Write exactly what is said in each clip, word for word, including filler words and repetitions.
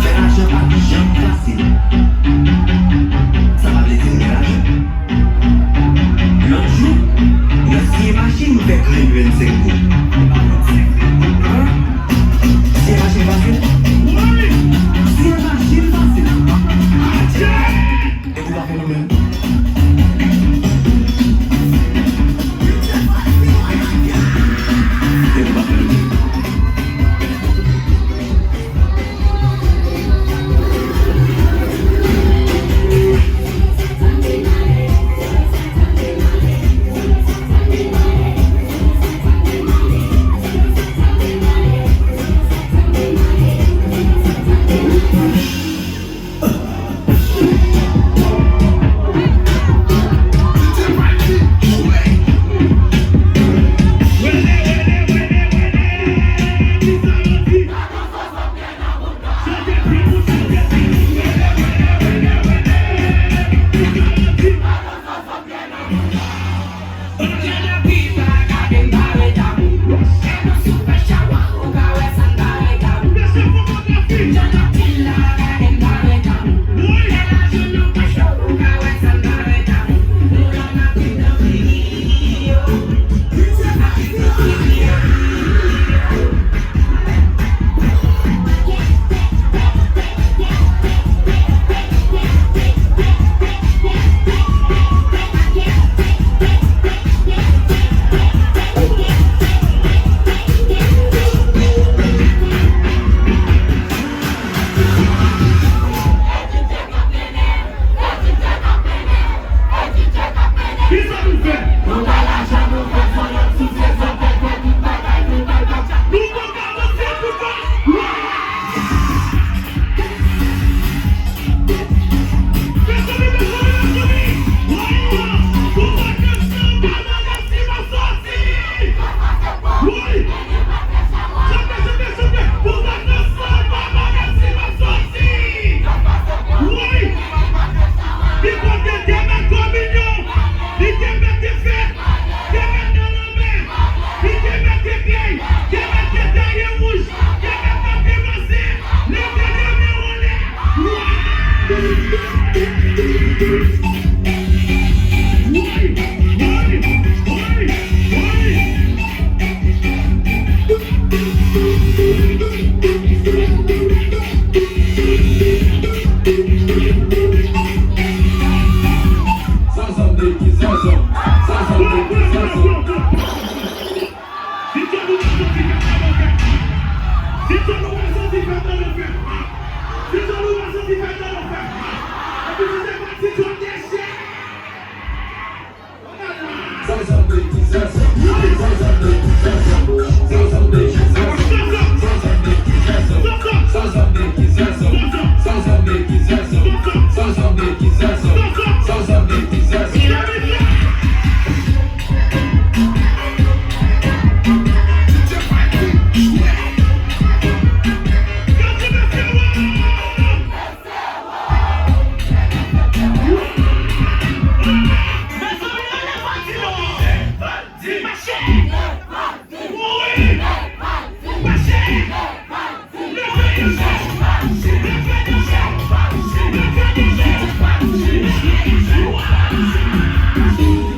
Fè lajan pa t janm fasil. Sa pa vle di m gen lajan. Lòt jou, nan siye machin, m fè grenn vennsenk goud. Siye machin fasil? Siye machin fasil. Epi w pa fè nou menm. Epi w pa fè nou menm. Li konte te mèt kominyon, li te mèt te fè.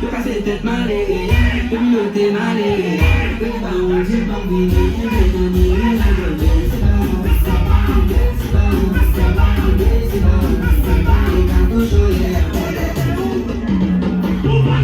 Yo kase tèt malere, kominote malere, prepare w, di ban vini, envite nou, se pa nou, se pa nou, se pa nou, se pa nou, se pa nou, se pa nou, se pa nou, se pa nou, se pa nou,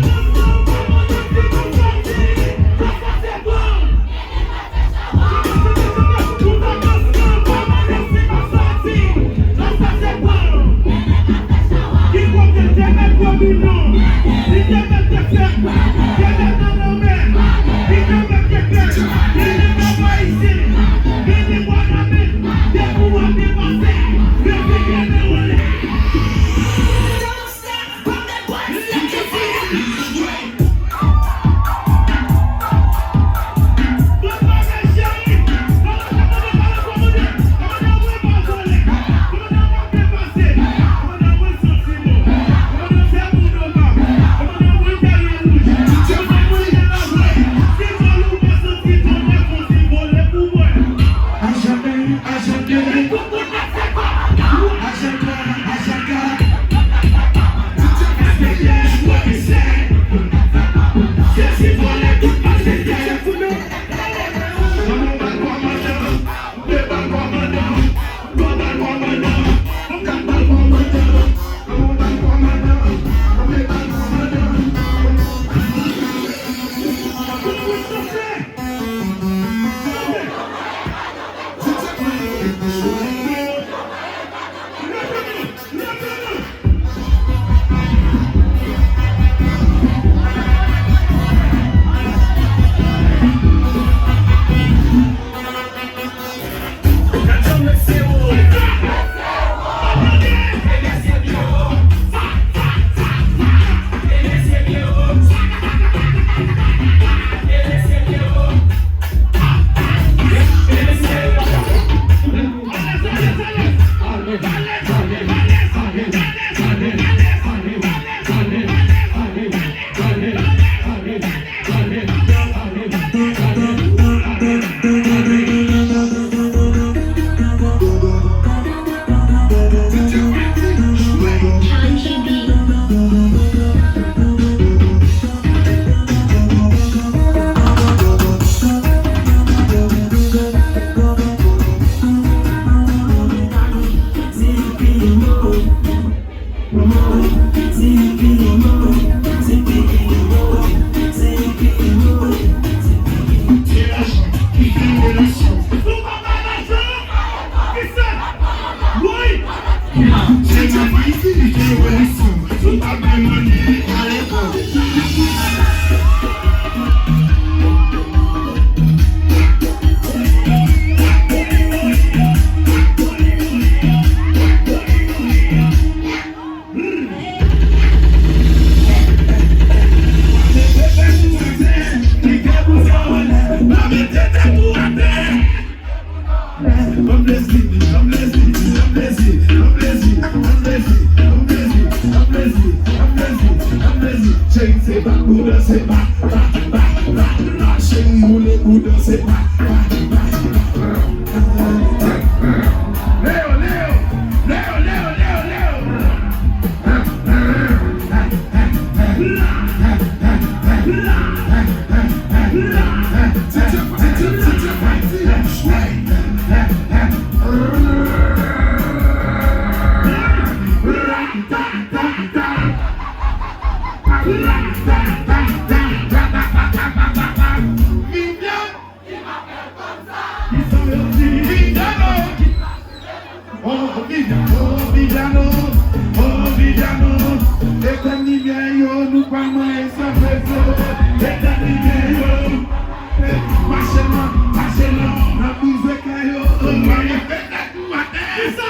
Cheri, se bat pou danse, bat, bat, bat, bat, bat. Cheri, boule pou danse, bat, bat, bat, bat. Leo, Leo, Leo, Leo, Leo, Leo. Oh, Viviano, oh, Viviano, oh, Viviano. Etèn limyè yo, nou pa manyen san peso. Etanite yo. Mache nan, mache nan, nan bouzen kay yo. Mwen gen pete kou atè.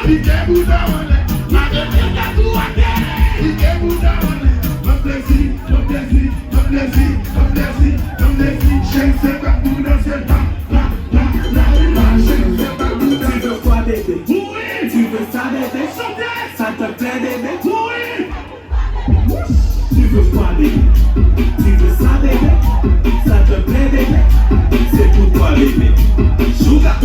Pike bouda w anlè. Mwen gen pete kou atè. Pike bouda w anlè. Ban m plezi, ban m plezi, ban m plezi, ban m plezi, ban m plezi. Cheri, se pa pou danse. La, la, la, la, la. Cheri, se pa pou danse. Tu veux quoi, bébé? Oui. Tu veux ça, bébé? Chante. Ça te plaît, bébé? Oui. Tu veux quoi, bébé? Tu veux ça, bébé? Ça te plaît, bébé? C'est pour toi, bébé. Sugar.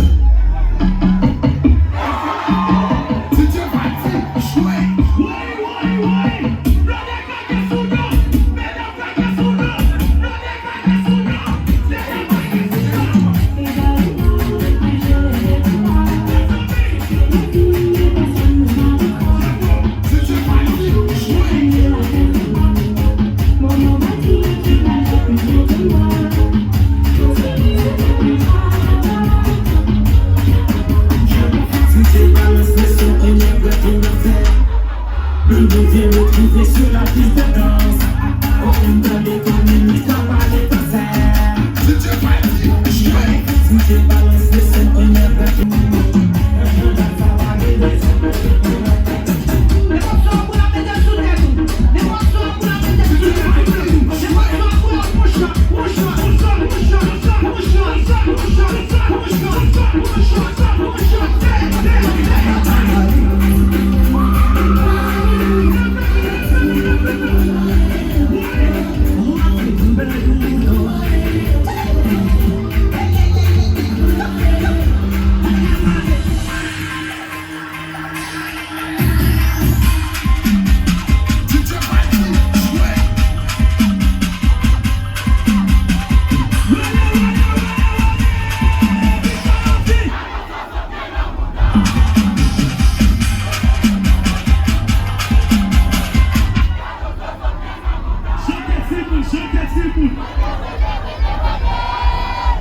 Chante timoun, chante timoun.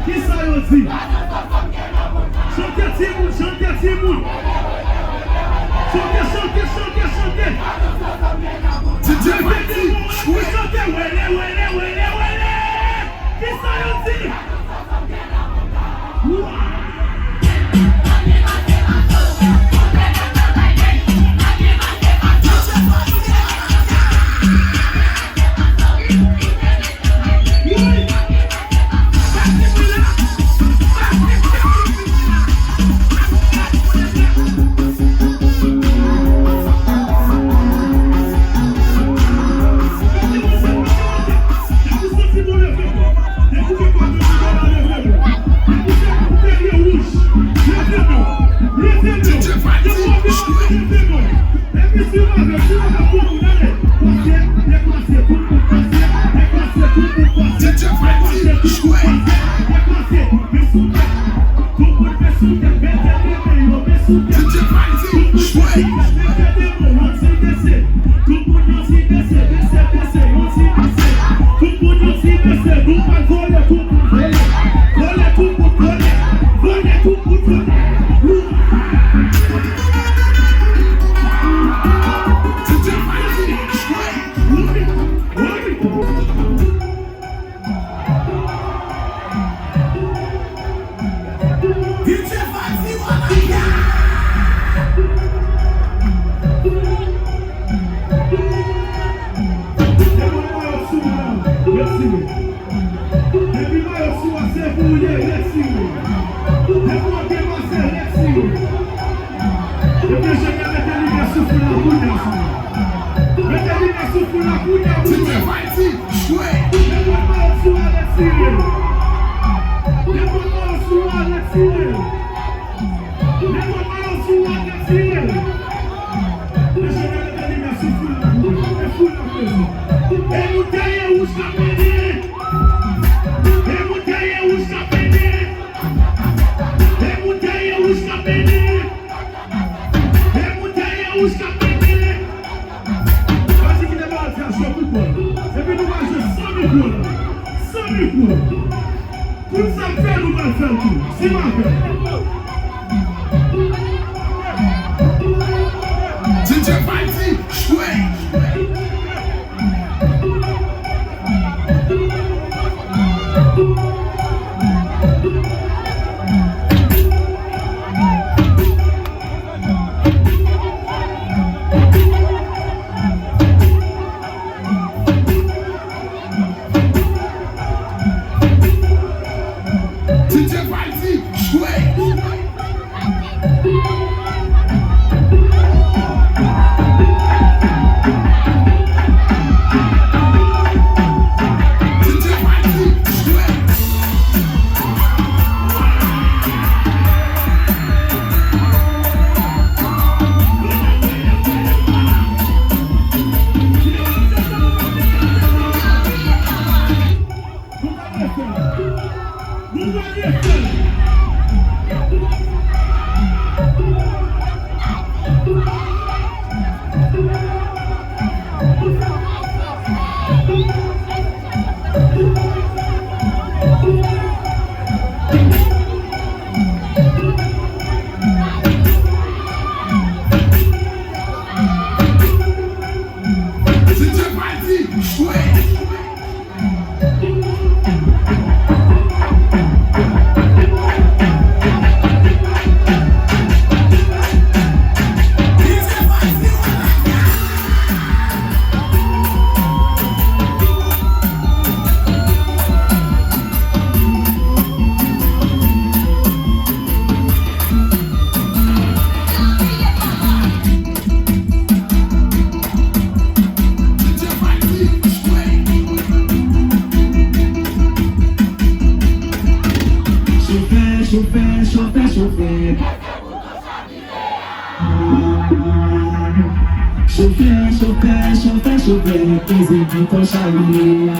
Kisa yo di? Chante timoun, chante timoun. Chante, chante, chante, chante. Chante timoun, chante, wele, wele, wele, wele. Kisa yo di? Depi mayo sou a, se pou w ye, retire. Depi w ap depase, retire. Ebyen, Jenifer, mete limyè sou foul la kounye a, frè. Mete limyè sou foul la kounye a, pou mwen. Depi w ap mayo sou a, retire. Depi w ap mayo sou a, retire. Depi w ap mayo sou a, retire. Mesye, mete limyè sou foul la pou mwen. E foul la prezan. E moun dèyè wouj k ap pede. E moun dèyè wouj k ap pede. E moun dèyè wouj k ap pede. E moun dèyè wouj k ap pede. Pa di ki te ba w ti asyo pou kò l. Epi nou va jwe san mikwo la. San mikwo. Tout sa m fè, nou pral fè l tou. Simaven. D J Mighty, jwe! D J Valdy, jwe! Nou pral refè l. Nou pral refè l. D J Valdy, jwe! Chofè, chofè, chofè, chofè. Chofè, chofè, chofè, chofè, peze bouton chavire a.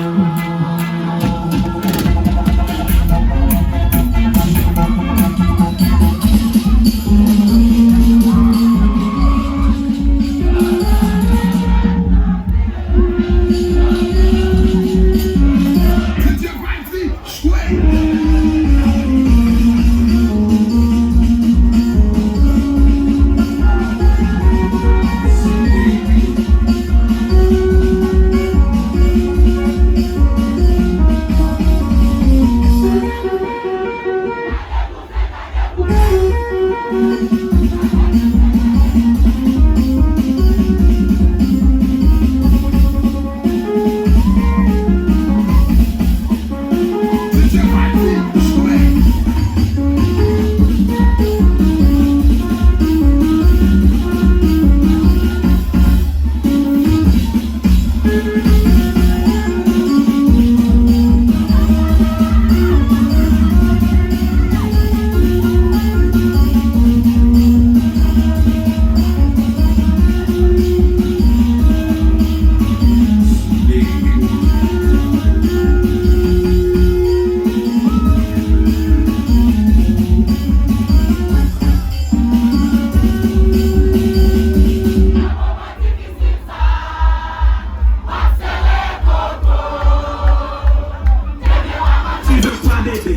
Tu veux quoi, bébé?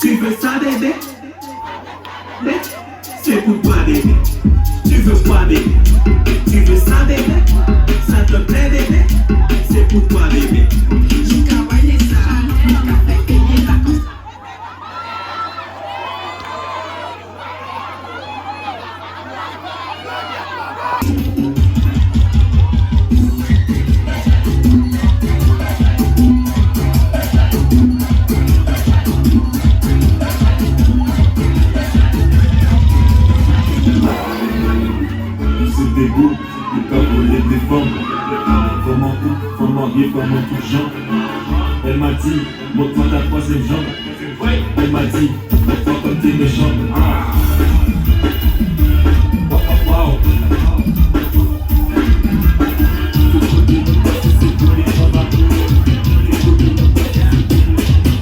Tu veux ça, bébé? C'est pour toi, bébé. Tu veux quoi, bébé? Tu veux ça, bébé? Ça te plaît, bébé? C'est pour toi, bébé. Se te gou, li ka vole de fanm. Fanm an koup, fanm marye, fanm an tout jan. Elle m'a dit, montre-moi ta troisième jambe. Elle m'a dit, montre-moi comme t'es méchant. Ah. Wow, wow, wow.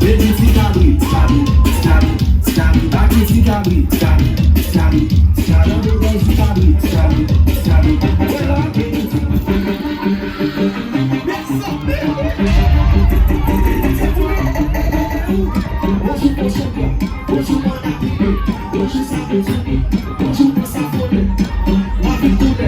Baby, ti kabrit, ti kabrit, ti kabrit, ti kabrit, bati ti kabrit, ti kabrit, ti kabrit, ti kabrit, ti kabrit, ti kabrit. Bonjou, bonjou, bonjou, mwen ap rive. Bonjou, sa bonjou. Bonjou, mwen sa fole. Mwen vin koule.